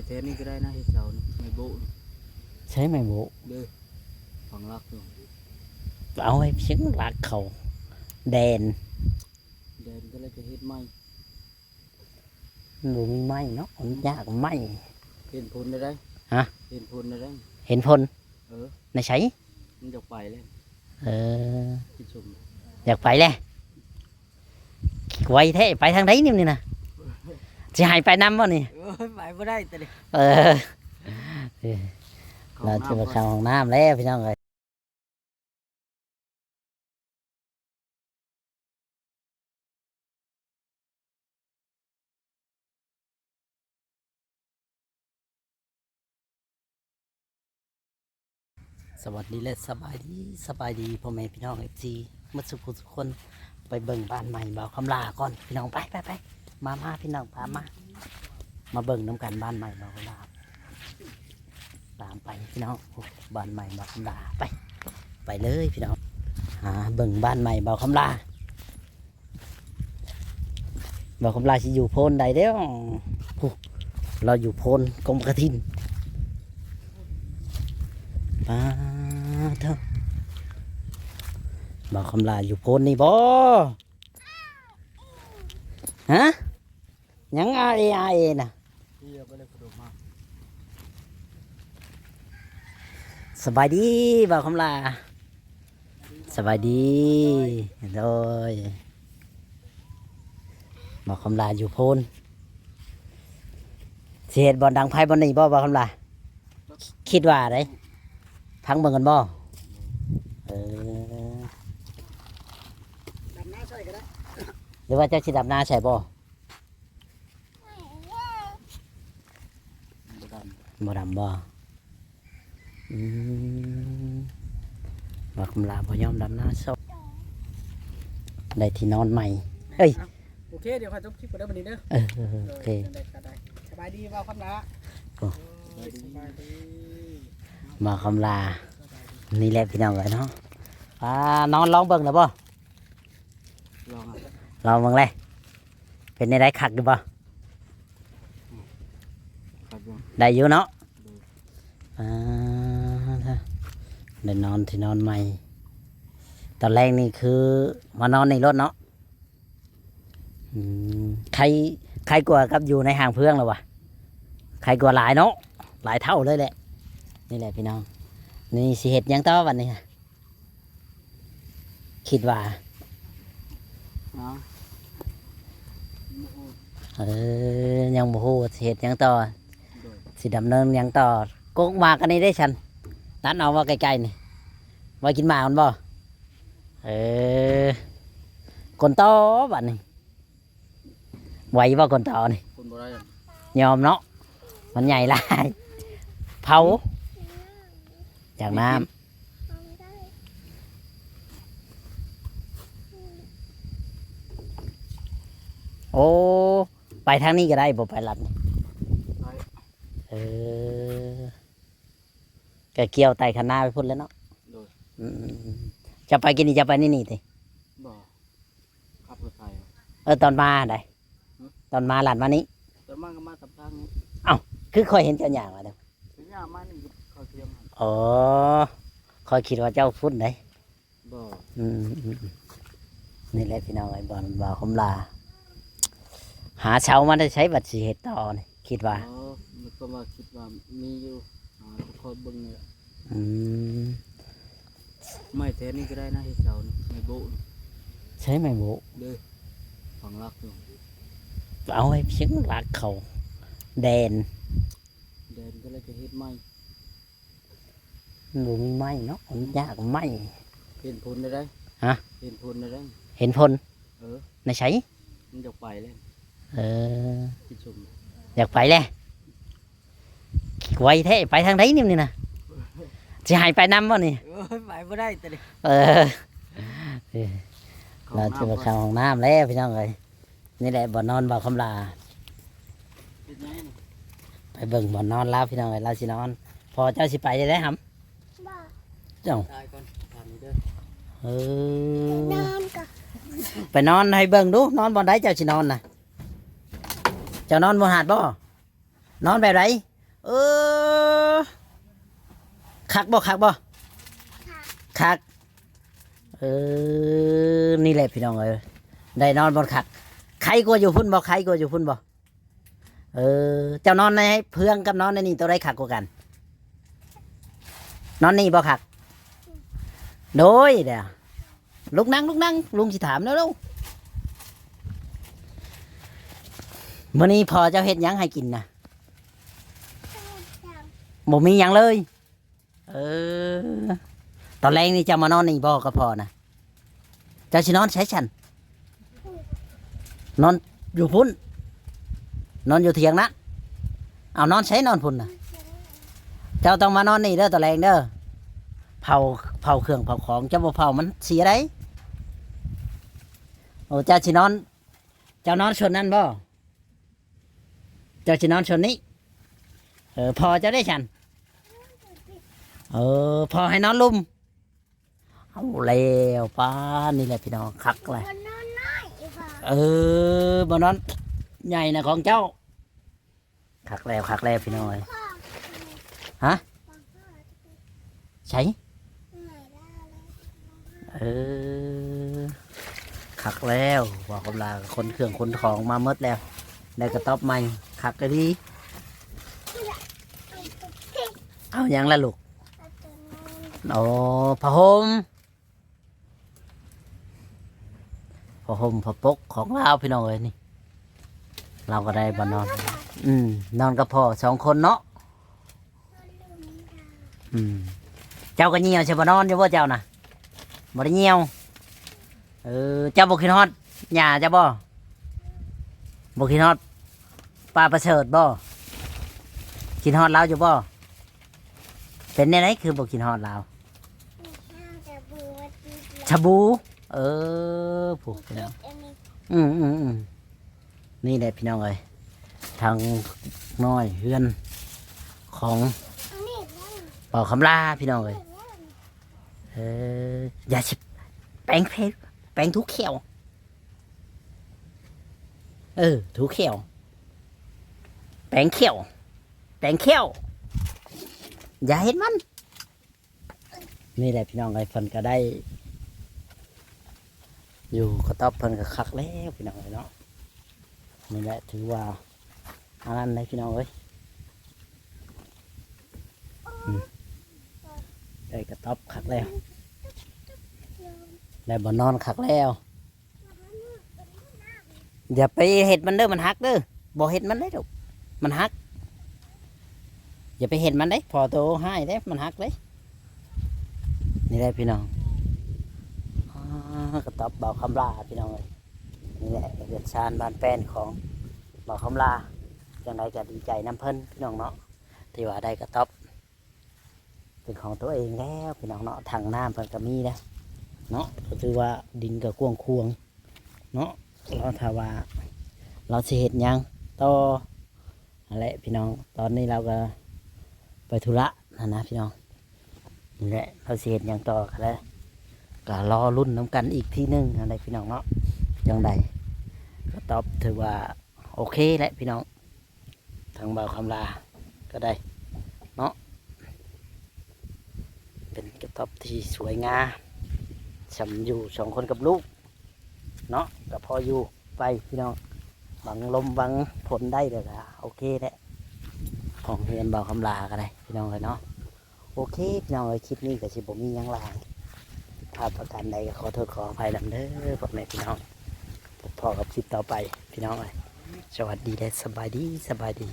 ແຖວນີ້ກໍໄດ້ນະ ເຮັດເສົານີ້ ໄມ້ໂບະນີ້. ໃຊ້ໄມ້ໂບະເດີ ຝັງຫຼັກຢູ່. ເອົາໄວ້ພຽງຫຼັກເຂົາ ແດນ ແດນກໍເລີຍຈະເຮັດໃໝ່. ມັນບໍ່ມີໄມ້ເນາະ ມັນຍາກໄມ້. ເຫັນຜົນແລ້ວໃດ໋. ຮະ? ເຫັນຜົນແລ້ວໃດ໋. ເຫັນຜົນ? ເອີ. ໃນໃສ? ມັນຢາກໄປແລ້ວ. ເອີ. ຢາກໄປແລ້ວ. ໄວແທ້ ໄປທາງໃດນີ້ ນີ້ນະ? ຊິໃຫ້ໄປນຳບໍ່ນີ້? ໂອ້ຍ ໄປບໍ່ໄດ້ແຕ່ນີ້. ເອີ ເອີ ເຂົ້າຫ້ອງນ້ຳ ລາວຈະໄປເຂົ້າຫ້ອງນ້ຳແລ້ວ ພີ່ນ້ອງເອີຍ. ສະຫວັດດີ ແລະ ສະບາຍດີ ສະບາຍດີພໍ່ແມ່ພີ່ນ້ອງ ເອັຟຊີ ໝົດສູ່ຜູ້ສູ່ຄົນ. ໄປເບິ່ງບ້ານໃໝ່ບ່າວຄຳຫຼ້າກ່ອນ ພີ່ນ້ອງ. ໄປ ໄປ ໄປ ມາ ມາ ພີ່ນ້ອງ ພາມາ ມາເບິ່ງນຳກັນບ້ານໃໝ່ບ່າວຄຳຫຼ້າ. ຕາມໄປ ພີ່ນ້ອງ. ໂອ້ ບ້ານໃໝ່ບ່າວຄຳຫຼ້າ. ໄປ ໄປເລີຍ ພີ່ນ້ອງ ຫາເບິ່ງບ້ານໃໝ່ບ່າວຄຳຫຼ້າ. ບ່າວຄຳຫຼ້າຊິຢູ່ໂພນໃດເດ້? ໂອ້ ລາວຢູ່ໂພນກົມກະຖິນ. ປາໂທ້ ບ່າວຄຳຫຼ້າຢູ່ໂພນນີ້ບໍ່? ຮະ? ຫຍັງ ອາເອ ອາເອ ນະ? ສະບາຍດີ ບ່າວຄຳຫຼ້າ. ສະບາຍດີ. ໂດຍ ບ່າວຄຳຫຼ້າຢູ່ໂພນ ຊິເຮັດບ່ອນດັງໄຟບ່ອນນີ້ບໍ່ ບ່າວຄຳຫຼ້າ? ຄິດວ່າໃດ໋ ຟັງເບິ່ງກັນບໍ່? ເອີ ດຳນາໃສ່ກໍໄດ້ ຫຼືວ່າເຈົ້າຊິດຳນາໃສ່ບໍ່? ບໍ່ດຳ ບໍ່ດຳບໍ່? ອືມ ບັກຄຳຫຼ້າບໍ່ຍອມດຳນາຊອກ ໄດ້ທີ່ນອນໃໝ່. ເອີຍ ໂອເຄ ດຽວຂ້ອຍຈົບຄລິບກ່ອນເດີບັດນີ້ເດີ. ເອີ ໂອເຄ ໂດຍ ຈັ່ງໃດກໍໄດ້. ສະບາຍດີບ່າວຄຳຫຼ້າ. ໂອ້ ສະບາຍດີ ບ່າວຄຳຫຼ້າ. ສະບາຍດີ ນີ້ແຫຼະພີ່ນ້ອງເອີຍເນາະ. ອ່າ ນອນລອງເບິ່ງແລ້ວບໍ່? ລອງ ລອງເບິ່ງແລະ ເປັນແນວໃດ ຄັກຢູ່ບໍ່? ຄັກຢູ່ ໄດ້ຢູ່ເນາະ. ໂດຍ ອ່າ ໄດ້ນອນທີ່ນອນໃໝ່. ຕອນແລກນີ້ຄືມານອນນີ້ໂລດເນາະ. ອືມ ໄຄ ໄຄກວ່າກັບຢູ່ໃນຫ້າງເຟືອງແລ້ວວະ ໄຄກວ່າຫຼາຍເນາະ ຫຼາຍເທົ່າເລີຍແຫຼະ. ນີ້ແຫຼະພີ່ນ້ອງ ນີ້ຊິເຮັດຫຍັງຕໍ່ບັດນີ້? ຄິດວ່າ ເອີ ຍັງບໍ່ຮູ້ວ່າຊິເຮັດຫຍັງຕໍ່. ໂດຍ ຊິດຳເນີນຫຍັງຕໍ່? ກົກໝາກອັນນີ້ເດ້ຊັ້ນ ຕັດເອົາວ່າໃກ້ໆນີ້ ໄວ້ກິນໝາກມັນບໍ່? ເອີ ກົນຕໍ່ບັດນີ້. ໄວບໍ່ຄົນເຖົ້ານີ້? ຄົນບໍ່ໄດ້ ຍອມເນາະ ມັນໃຫຍ່ຫຼາຍ ເຜົາ ຢາກນ້ຳ. ໂອ້ ໄປທາງນີ້ກໍໄດ້ ບໍ່ໄປລັດນີ້. ເອີ ກໍກ່ຽວໄຕ່ຄັນນາໄປພຸ້ນແຫຼະເນາະ. ໂດຍ ອືມ ຈະໄປກິນນີ້ ຈະໄປນີ້ນີ້ຕິ? ບໍ່ ຂັບລົດໄຖ. ເອີ ຕອນມາໃດ? ຫຶ? ຕອນມາລັດມານີ້? ຕອນມາກໍມາຕາມທາງນີ້. ເອົ້າ ຄືຂ້ອຍເຫັນເຈົ້າຍ່າງມາເດ້? ຍ່າງມານີ້ ຂ້ອຍກໍຍັງ ອໍ ຂ້ອຍຄິດວ່າເຈົ້າພຸ້ນໃດ. ບໍ່ ອືມ ນີ້ແຫຼະພີ່ນ້ອງເອີຍ ບ່ອນບ່າວຄຳຫຼ້າ ຫາເຊົ່າມາແຕ່ໃສ ບັດຊິເຮັດຕໍ່ນີ້ ຄິດວ່າ. ອໍ ມັນກໍວ່າຄິດວ່າມີຢູ່ ຫາກໍຄ່ອຍເບິ່ງນີ້ແຫຼະ. ອືມ ໄມ້ແຖວນີ້ກໍໄດ້ນະ ເຮັດເສົານີ້ ໄມ້ໂບະນີ້. ໃຊ້ໄມ້ໂບະ ເດີ ຝັງຫຼັກຢູ່. ເອົາໄວ້ພຽງຫຼັກເຂົາ ແດນ ແດນກໍເລີຍຈະເຮັດໃໝ່. ມັນບໍ່ມີໄມ້ເນາະ ມັນຍາກໄມ້. ເຫັນຜົນແລ້ວໃດ໋. ຮະ? ເຫັນຜົນແລ້ວໃດ໋. ເຫັນຜົນ? ເອີ ໃນໃສ? ມັນຢາກໄປແລ້ວ. ເອີ ຢາກໄປແລ້ວ. ໄວແທ້ ໄປທາງໃດນີ້ ນີ້ນະ? ຊິໃຫ້ໄປນຳບໍ່ນີ້? ໂອ້ຍ ໄປບໍ່ໄດ້ແຕ່ນີ້. ເອີ ເອີ ເຂົ້າຫ້ອງນ້ຳ ລາວຈະໄປເຂົ້າຫ້ອງນ້ຳແລ້ວພີ່ນ້ອງເອີຍ. ນີ້ແຫຼະບ່ອນນອນບ່າວຄຳຫຼ້າ. ເຮັດຫຍັງ? ໄປເບິ່ງບ່ອນນອນລາວພີ່ນ້ອງເອີຍ ລາວຊິນອນ. ພໍ່ເຈົ້າຊິໄປໄດ້ໃດຫຳ? ບໍ່ ເຈົ້າ ຕາຍກ່ອນ ຖາມນີ້ເດີ. ເອີ ນອນກ່ອນ ໄປນອນໃຫ້ເບິ່ງດູ ນອນບ່ອນໃດເຈົ້າຊິນອນນະ? ເຈົ້ານອນບໍ່ຫາດບໍ່? ນອນແບບໃດ? ເອີ ຄັກບໍ່ ຄັກບໍ່? ຄັກ. ເອີ ນີ້ແຫຼະພີ່ນ້ອງເອີຍ ໄດ້ນອນບ່ອນຄັກ. ໄຄກວ່າຢູ່ພຸ້ນບໍ່? ໄຄກວ່າຢູ່ພຸ້ນບໍ່? ເອີ ເຈົ້ານອນໃນເພື່ອງກັບນອນໃນນີ້ ໂຕໃດຄັກກວ່າກັນ? ນອນນີ້ບໍ່ຄັກ? ໂດຍ ເດ ລຸກນັ່ງ ລຸກນັ່ງ ລຸງຊິຖາມແລ້ວ. ມື້ນີ້ພໍ່ເຈົ້າເຮັດຫຍັງໃຫ້ກິນນະ? ບໍ່ມີຫຍັງເລີຍ. ເອີ ຕອນແລງນີ້ເຈົ້າມານອນນີ້ບໍ່ກັບພໍ່ນະ? ເຈົ້າຊິນອນໃສຊັ້ນ? ນອນຢູ່ພຸ້ນ ນອນຢູ່ຖຽງນະ. ເອົາ ນອນໃສ? ນອນພຸ້ນນະ. ເຈົ້າຕ້ອງມານອນນີ້ເດີ ຕອນແລງເດີ ເຜົາ ເຜົາເຄື່ອງເຜົາຂອງ. ເຈົ້າບໍ່ເຜົາມັນເສຍໄດ. ໂອ້ ເຈົ້າຊິນອນ ເຈົ້ານອນສ່ວນນັ້ນບໍ່? ເຈົ້າຊິນອນສ່ວນນີ້. ເອີ ພໍ່ເຈົ້າເດຊັ້ນ? ເອີ ພໍ່ໃຫ້ນອນລຸ່ມ. ເອົາແລ້ວ ປ້າ ນີ້ແຫຼະພີ່ນ້ອງ ຄັກແລ້ວ. ເອີ ບ່ອນນອນໃຫຍ່ນະຂອງເຈົ້າ. ຄັກແລ້ວ ຄັກແລ້ວພີ່ນ້ອງເອີຍ. ຮະ? ໃສ? ເອີ ຄັກແລ້ວ ບໍ່ຄຳລາ ຂົນເຄື່ອງຂົນຂອງມາໝົດແລ້ວ ໄດ້ກະຕ໊ອບໃໝ່ ຄັກອີ່ຫຼີ. ເອົາຫຍັງລະລູກ? ໂອ້ ຜ້າຫົ່ມ ຜ້າຫົ່ມຜ້າປົກຂອງລາວພີ່ນ້ອງເອີຍ. ນີ້ ລາວກໍໄດ້ບ່ອນນອນ ອືມ ນອນກັບພໍ່ສອງຄົນເນາະ. ອືມ ເຈົ້າກໍຍ່ຽວໃສ່ບ່ອນນອນຢູ່ບໍ່ເຈົ້ານະ? ບໍ່ໄດ້ຍ່ຽວ. ເອີ ເຈົ້າບໍ່ຄິດຮອດຍ່າເຈົ້າບໍ່? ບໍ່ຄິດຮອດປ້າປະເສີດບໍ່? ຄິດຮອດລາວຢູ່ບໍ່? ເປັນແນວໃດຄືບໍ່ຄິດຮອດລາວ? ຊາບູ ເອີ ຜູ້ ອືມໆໆ ນີ້ແຫຼະພີ່ນ້ອງເອີຍ ທາງນ້ອຍເຮືອນຂອງບ່າວຄຳລາພີ່ນ້ອງເອີຍ. ເອີ ຢ່າຊິແປງເພ ແປງຖູແຂ້ວ ເອີ ຖູແຂ້ວ ແປງແຂ້ວ ແປງແຂ້ວ ຢ່າເຮັດມັນ. ນີ້ແຫຼະພີ່ນ້ອງເອີຍ ເພິ່ນກໍໄດ້ຢູ່ກະຕ໊ອບ ເພິ່ນກໍຄັກແລ້ວພີ່ນ້ອງເອີຍເນາະ. ນີ້ແຫຼະຖືວ່າອັນນັ້ນເດ້ພີ່ນ້ອງເອີຍ ອືມ ໄດ້ກະຕ໊ອບຄັກແລ້ວ ໄດ້ບ່ອນນອນຄັກແລ້ວ. ຢ່າໄປເຮັດມັນເດີ ມັນຫັກເດີ ບໍ່ເຮັດມັນເດ້ລູກ ມັນຫັກ ຢ່າໄປເຮັດມັນເດ້ ພໍ່ໂຕຮ້າຍເດ້ ມັນຫັກເດ້. ນີ້ແຫຼະພີ່ນ້ອງ ອາ ກະຕ໊ອບບ່າວຄຳລາພີ່ນ້ອງເອີຍ. ນີ້ແຫຼະເຮືອນຊານບ້ານແປ້ນຂອງບ່າວຄຳລາ ຈັ່ງໃດກໍດີໃຈນຳເພິ່ນພີ່ນ້ອງເນາະ ທີ່ວ່າໄດ້ກະຕ໊ອບ ເປັນຂອງຕົວເອງແລ້ວພີ່ນ້ອງເນາະ. ຖັງນ້ຳເພິ່ນກໍມີແລ້ວເນາະ ກໍຖືວ່າດິນກໍກວ້າງຂວາງເນາະ. ລາວຖ້າວ່າລາວຊິເຮັດຫຍັງຕໍ່ຫັ້ນແຫຼະພີ່ນ້ອງ ຕອນນີ້ລາວກໍໄປທຸລະຫັ້ນນະພີ່ນ້ອງ. ນີ້ແຫຼະລາວຊິເຮັດຫຍັງຕໍ່ກໍໄດ້ ກໍລໍລຸ້ນນຳກັນອີກທີໜຶ່ງຫັ້ນແຫຼະພີ່ນ້ອງເນາະ. ຈັ່ງໃດກະຕ໊ອບຖືວ່າໂອເຄແຫຼະພີ່ນ້ອງ. ທາງບ່າວຄຳລາກໍໄດ້ເນາະ ເປັນກະຕ໊ອບທີ່ສວຍງາມ ສ່ຳຢູ່ສອງຄົນກັບລູກເນາະ ກໍພໍຢູ່ໄປພີ່ນ້ອງ. ບັງລົມບັງຝົນໄດ້ແລ້ວກໍໂອເຄແຫຼະ ຂອງເຮືອນບ່າວຄຳລາກໍໄດ້ພີ່ນ້ອງເອີຍເນາະ. ໂອເຄພີ່ນ້ອງເອີຍ ຄລິບນີ້ກໍຊິບໍ່ມີຫຍັງຫຼາຍ ຜິດພາດປະການໃດກໍຂໍໂທດຂໍອະໄພນຳເດີພໍ່ແມ່ພີ່ນ້ອງ. ພົບພໍ້ກັບຄລິບຕໍ່ໄປພີ່ນ້ອງເອີຍ. ສະຫວັດດີ ແລະ ສະບາຍດີ ສະບາຍດີ.